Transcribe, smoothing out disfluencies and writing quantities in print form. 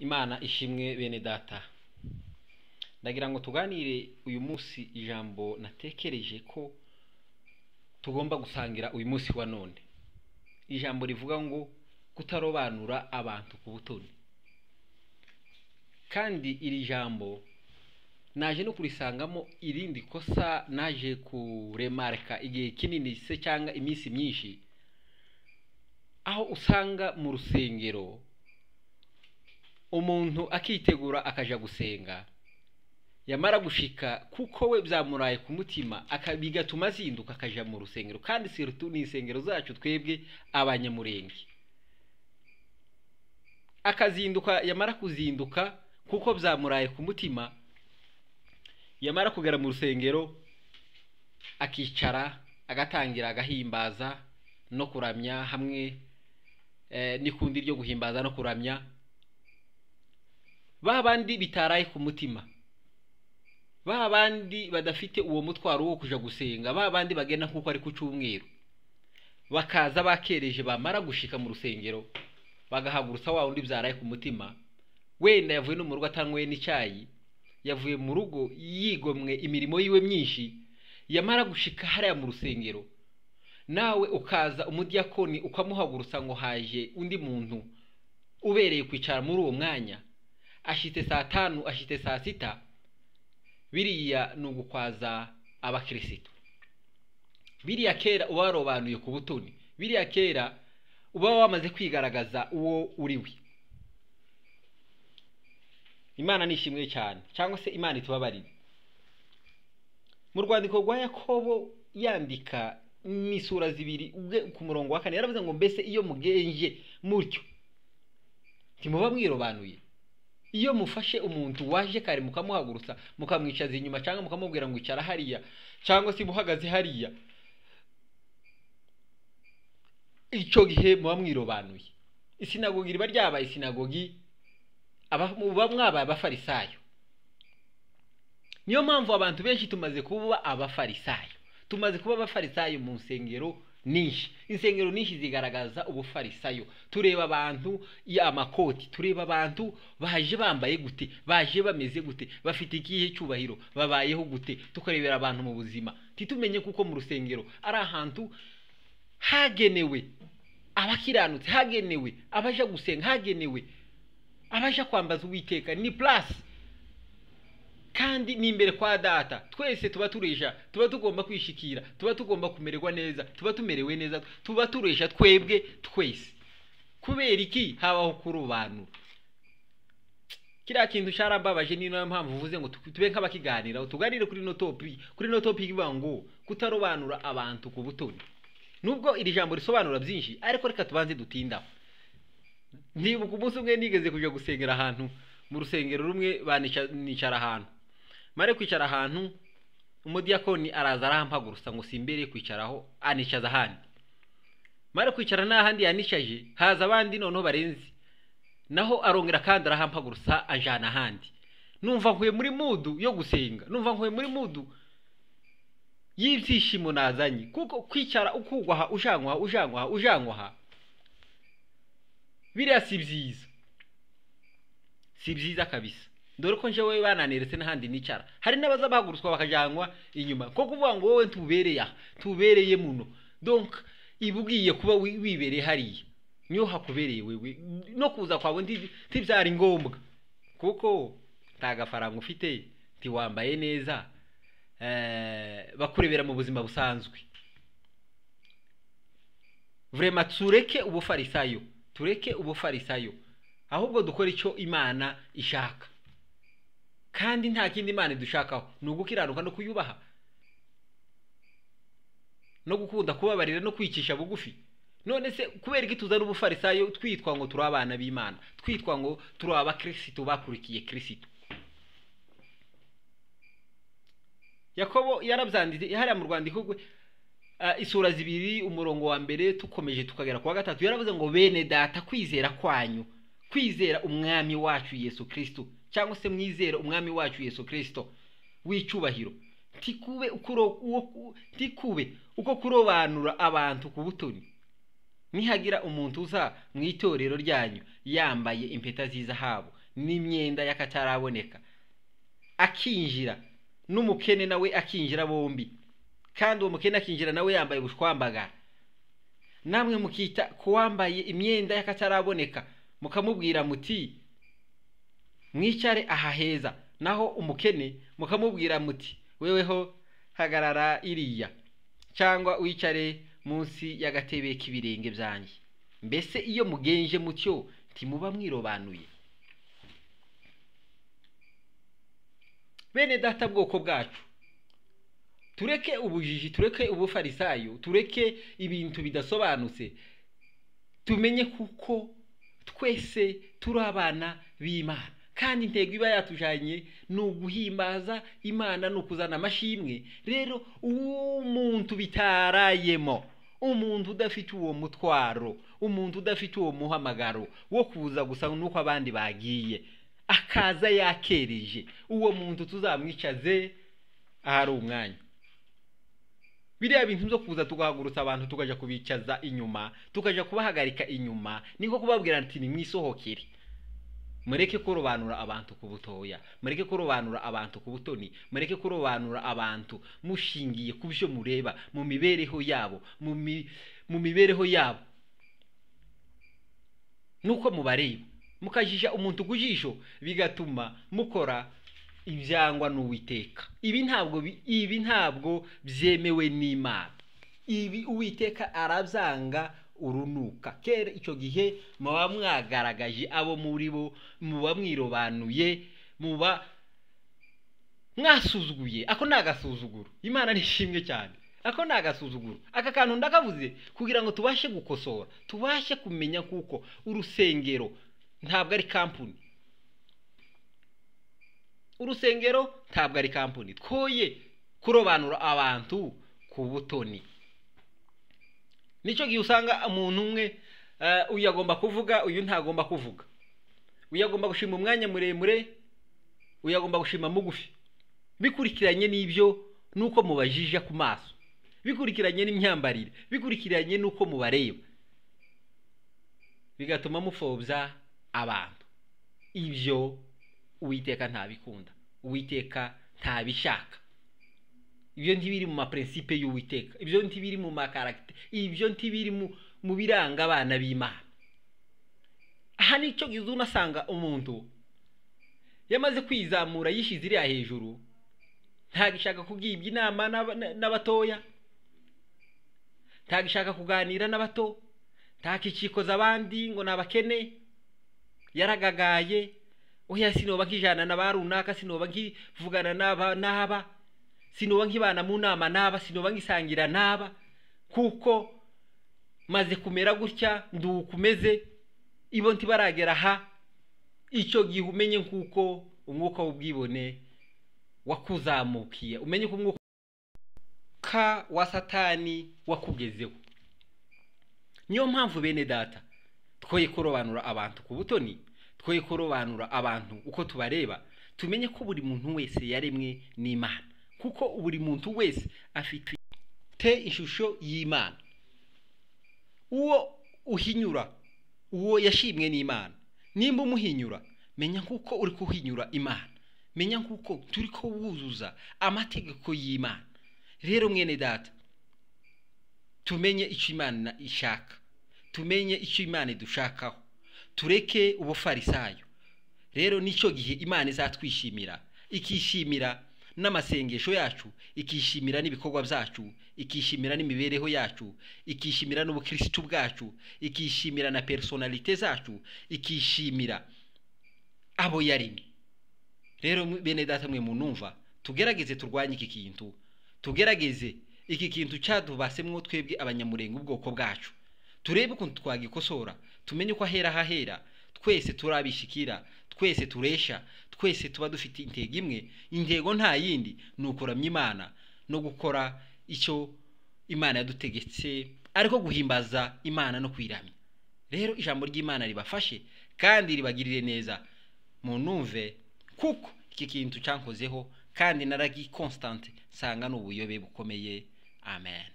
Imana ishimwe bene data. Ndagira ngo tuganire uyu munsi ijambo natekereje ko tugomba gusangira uyu munsi wa none. Ijambo rivuga ngo kutarobanura abantu ku butoni. Kandi iri jambo naje no kurisangamo irindi kosa naje kuremarka igihe kinini se cyangwa iminsi myinshi, aho usanga mu rusengero umuntu akitegura akaja gusenga, yamara gushika kuko we byamuraye ku mutima bigatuma azinduka akaja mu rusengero. Kandi surtout ni insengero zacu twebwe Abanyamurenge, akazinduka, yamara kuzinduka kuko byamuraye ku mutima, yamara kugera mu rusengero akicara agatangira agahimbaza no kuramya hamwe n'ikundi ryo guhimbaza no kuramya. Ba bandi bitaraye ku mutima, ba bandi badafite uwo mutwaro wo kuja gusenga, ba bandi bagenda kuko ari ku cyumweru, bakaza bakereje, bamara gushika mu rusengero bagahagurutsa wa wundi byaraye ku mutima, wenda yavuye no mu rugo atanyweye n'icyayi, yavuye mu rugo yigomwe imirimo yiwe myinshi, yamara gushika hariya mu rusengero, nawe ukaza umudiyakoni ukamuhagurutsa ngo haje undi muntu ubereye kwicara muri uwo mwanya, ashitse saa 5, ashitse saa 6, biriya ni ugukwaza abakirisitu. Biriya kera uba warobanuye ku butoni, biriya kera uba wamaze kwigaragaza uwo uriwe. Imana nishimwe cyane, cyangwa se Imana itubabarire. Mu rwandiko rwa Yakobo yandika n'isura zibiri ubwe ku murongo wa 4 yaravuze ngo mbese iyo mugenje mutyo ntimuba mwirobanuye? Iyo mufashe umuntu waje kare mukamuhagurutsa mukamwicaza inyuma cyangwa mukamubwira ngo icara hariya cyangwa se muhagaze hariya, icyo gihe muba mwirobanuye. Isinagogi riba ryabaye isinagogi, muba mwabaye abafarisayo. Niyo mpamvu abantu benshi tumaze kuba abafarisayo, tumaze kuba abafarisayo mu nsengero nyinshi. Insengero nyinshi zigaragaza ubufarisayo. Tureba abantu amakoti, tureba abantu baje bambaye gute, baje bameze gute, bafite ikihe cyubahiro, babayeho gute, tukarebera abantu mu buzima. Titumenye kuko mu rusengero ari ahantu hagenewe abakiranutse, hagenewe abaja gusenga, hagenewe abaja kwambaza Uwiteka, ni place kandi ni imbere kwa data. Twese tuba turesha, tuba tugomba kwishikira, tuba tugomba kumererwa neza, tuba tumerewe neza, tuba turesha twebwe twese. Kubera iki habaho kurobanura? Kiriya kintu cyarambabaje, ni nayo mpamvu uvuze ngo tube nk'abakiganiraho, tuganire kuri no topic, kuri no topic ivuga ngo kutarobanura abantu ku butoni. Nubwo iri jambo risobanura byinshi, ariko reka tubanze dutindaho. Ndibuka umunsi umwe nigeze kuja gusengera ahantu mu rusengero rumwe, banicara ahantu, mare kwicara ahantu umudiyakoni araza arampagurutsa ngo simbere kwicaraho, anicaza ahandi. Mare kwicara n'ahandi yanicaje, haza abandi noneho barenze, naho arongera kandi arahampagurutsa anjana ahandi. Numva nkuye muri mudu yo gusenga, numva nkuye muri mudu y'ibyishimo nazanye, kuko kwicara ukugwaha ujankwaha ujankwaha ujankwaha biriya si byiza, si byiza kabisa. Dore ko njewe bananiretse n'ahandi nicara. Hari n'abaza bahagurutswa bakajanwa inyuma, ko kuvuga ngo wowe ntubereye aha, tubereye muno. Donc ibugiye kuba wibereye hariya niyo hakubereye wewe, no kuza kwawe ntibyari ngombwa, kuko nta gafaranga ufite, ntiwambaye neza, bakurebera mu buzima busanzwe. Vraiment tureke ubufarisayo, tureke ubufarisayo, ahubwo dukora icyo Imana ishaka. Kandi nta kindi Imana idushakaho, ni ugukiranuka no kuyubaha, no gukunda kubabarira no kwicisha bugufi. None se kubera iki tuzana ubufarisayo twitwa ngo turi abana b'Imana, twitwa ngo turi abakristo bakurikiye Kristo? Yakobo yarabyanditse hariya mu rwandiko rwe, isura zibiri umurongo wa 1 tukomeje tukagera ku wa 3, yaravuze ngo bene data kwizera kwanyu, kwizera umwami wacu Yesu Kristo, cyangwa se mwizera umwami wacu Yesu Kristo w'icyubahiro, tikube uko kurobanura abantu ku butoni. Nihagira umuntu uza mu itorero ryanyu yambaye impeta z'izahabu n'imyenda y'akataraboneka, akinjira n'umukene nawe akinjira bombi, kandi uwo mukene akinjira nawe yambaye ubushwambagara, namwe mukita kuwambaye imyenda y'akataraboneka mukamubwira muti mwicare aha heza, naho umukene mukamubwira muti weweho hagarara iriya, cyangwa wicare munsi y'agatebe k'ibirenge byanjye. Mbese iyo mugenje mutyo ntimuba mwirobanuye? Bene data, bwoko bwacu, tureke ubujiji, tureke ubufarisayo, tureke ibintu bidasobanutse, tumenye kuko twese turi abana b'Imana, kandi intego iba yatujanye ni uguhimbaza Imana, ni ukuzana amashimwe. Rero umuntu bitarayemo, umuntu udafite uwo mutwaro, umuntu udafite uwo muhamagaro wo kuza gusa nuko abandi bagiye, akaza yakereje, uwo muntu tuzamwicaze ahari umwanya. Biriya bintu byo kuza tugahagurutsa abantu tukaja kubicaza inyuma, tukaja kubahagarika inyuma, niko kubabwira nti nimwisohokere. Mureke kurobanura abantu ku butoya, mureke kurobanura abantu ku butoni, mureke kurobanura abantu mushingiye ku byo mureba mu mibereho yabo, mu mibereho yabo nuko mubareba, mukajisha umuntu ku jisho, bigatuma mukora ibyangwa n'Uwiteka. Ibi ntabwo byemewe n'Imana. Ibi Uwiteka arabyanga urunuka. Kera icyo gihe muba mwagaragaje abo muri bo, muba mwirobanuye, muba mwasuzuguye. Ako ni agasuzuguro. Imana nishimwe cyane. Ako ni agasuzuguro. Aka kantu ndakavuze kugira ngo tubashe gukosora, tubashe kumenya kuko urusengero ntabwo ari kampuni. Urusengero ntabwo ari kampuni. Twoye kurobanura abantu ku butoni. Nicyo gihe usanga umuntu umwe uyu agomba kuvuga, uyu ntagomba kuvuga, uyu agomba gushima umwanya muremure, uyu agomba gushima mugufi, bikurikiranye n'ibyo nuko mubajija ku maso, bikurikiranye n'imyambarire, bikurikiranye nuko mubareba, bigatuma mupfobya abantu. Ibyo Uwiteka ntabikunda, Uwiteka ntabishaka. Ibyo ntibiri mu maprincipe y'Uwiteka, ibyo ntibiri mu makaragite, ibyo ntibiri mu biranga abana b'Imana. Aha nicyo gihe unasanga umuntu yamaze kwizamura yishize iriya hejuru, ntagishaka kugibwa inama n'abatoya, ntagishaka kuganira n'abato, ntakicikoza abandi ngo nabakene, yaragagaye, oya sinoba nkijana na ba runaka, sinoba nkivugana n'aba, sinoba nkibana mu nama n'aba, sinoba ngisangira n'aba, kuko maze kumera gutya ndukumeze, ibo ntibaragera aha. Icyo gihe umenye nkuko umwuka w'ubwibone wakuzamukiye, umenye ko umwuka wa Satani wakugezeho. Niyo mpamvu bene data twoye kurobanura abantu ku butoni, twoye kurobanura abantu uko tubareba, tumenye ko buri muntu wese yaremwe n'Imana, kuko buri muntu wese afite ishusho y'Imana. Uwo uhinyura, uwo yashimwe n'Imana, nimba umuhinyura, menya nkuko uri kuhinyura Imana, menya nkuko turi ko wuzuza amategeko y'Imana. Rero mwene data, tumenye icyo Imana ishaka, tumenye icyo Imana idushakaho, tureke ubufarisayo. Rero nicyo gihe Imana izatwishimira, ikishimira n'amasengesho yacu, ikishimira n'ibikorwa byacu, ikishimira n'imibereho yacu, ikishimira n'ubukristo bwacu, ikishimira na personalite zacu, ikishimira abo yaremye. Rero bene data mwe munumva, tugerageze turwanye iki kintu, tugerageze iki kintu cyadubasemwo twebwe abanyamurenga ubwoko bwacu, turebe ukuntu twagikosora, tumenye uko ahera hahera, twese turabishikira, twese turesha, twese tuba dufite intego imwe. Intego nta yindi ni ukuramya Imana no gukora icyo Imana yadutegetse, ariko guhimbaza Imana no kwiramya. Rero ijambo ry'Imana ribafashe kandi ribagirire neza, munumve, kuko iki kintu cyankozeho kandi naragi constant nsanga n'ubuyobe bukomeye. Amen.